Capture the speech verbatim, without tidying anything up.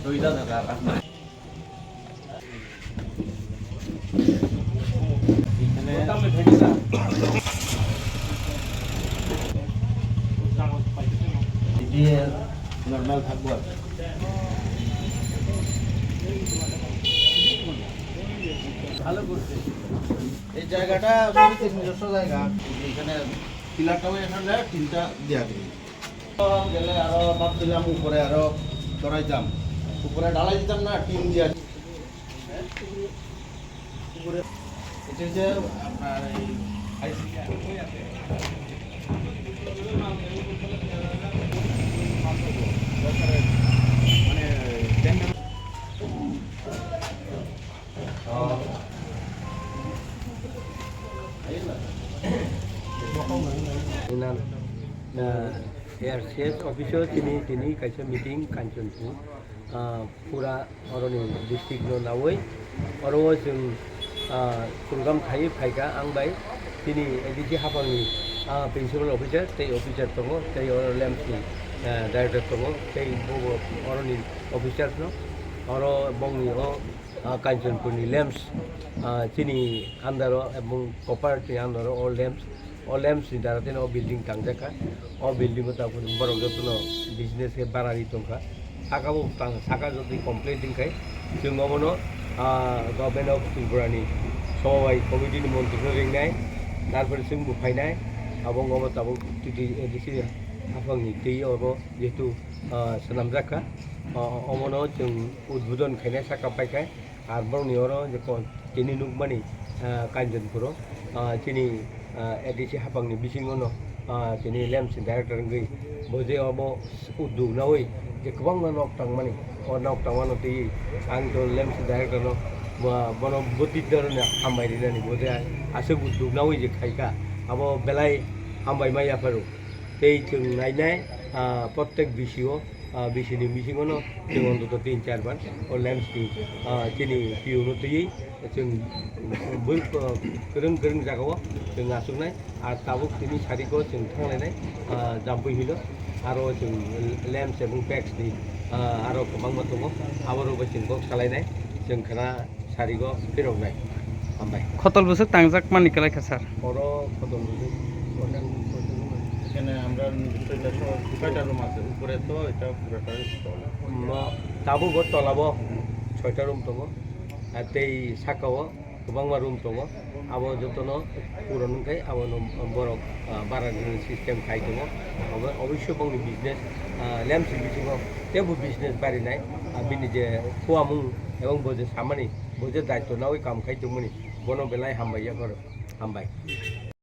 দুইটা জায়গা রাখনা। নর্মাল থাকবো আর কি। ভালো করছে। এই জায়গাটা সমিতির নিজস্ব জায়গা। এখানে পিলারটাও এখানে তিনটা দেওয়া দিই। গেলে আরো ভাবছিলাম উপরে আরো চড়াইতাম, উপরে ঢালাই দিতাম না, টিন দিয়ে। উপরে এটা যে আপনার এই আইসি মানে tender Inan, ah, A R C S office o tini, tini kaisa meeting Kanchanpur, ah, pura oroni district no nawi. Oro o chwng, ah, program khai phaikha ang bai tini A D C haphangni, ah, principal officer tei officer tongo, tei oro LAMPS ni, ah, director tongo, tei bobo oroni officers no oro bongni o ah, Kanchanpurni LAMPS, ah, chini under o ebong cooperate ni under o, o LAMPS, o LAMPS ni dara tini o building tangjakha. O building o tabuk borok jotono business khe barani tongkha. Saka bo tang, saka jotoni complete wngkhai, chwng obono, ah, Government of Tripura ni Somawai Committee ni montri no ringnai, tarpore chwng bo phainai, abo wngkha bo tabuk T T A D C haphangni twi obo jehetu, ah, swnamjakha. O-, omono chwng udbodon khainai saka paikhai, ar borokni oro je kon tini nukmani, ah, Kanchanpuro, ah, chini, ah, A D C haphangni bisingono, ah, tini LAMPS ni director wngwi bo je obo uddog nawi je kwbangma nok tangmani, o nok tangmano twi ang to LAMPS ni director no, ah, bono bwtwi doroni hambai rinani bo je aswk uddog nawi je khaikha abo belai hambai ma yapharo. Tei chwng nainai, ah, protek B C o, ah, B C ni bisingono chwng ontoto tin char bar o LAMPS ni, ah, chini P O no twiwi chwng bui, ah, kwrwng kwrwng jagao chwng achuknai. Ar tabuk tini sariko chwng thanglainai, ah, Jampui hilo, aro chwng LAMPS ebong PACS ni, ah, aro kwbangma tongo, aborok bai chwng kok salainai, chwng khna sarigo phiroknai. Hambai. Khotol bwswk tangjak mani kwlai kha, sir? Oro khotol bwswk. এখানে আমরা ছয়টা স-, ছয়টা রুম আছে, উপরে তো এটা পুরোটাই তলা। Ma, tabuk o tola bo soita room tongo, ar tei saka o kwbangma room tongo, abo jotono puron wngkhai abono borok, ah, bara rinani system khai tongo. Obo-, oboisyo bongni business, ah, LAMPS ni bisingo teibo business barinai, ah, bini je khuamung ebong bo je samani, bo je daityo nawi kam khai tongmani, bono belai hambai yapharo, hambai.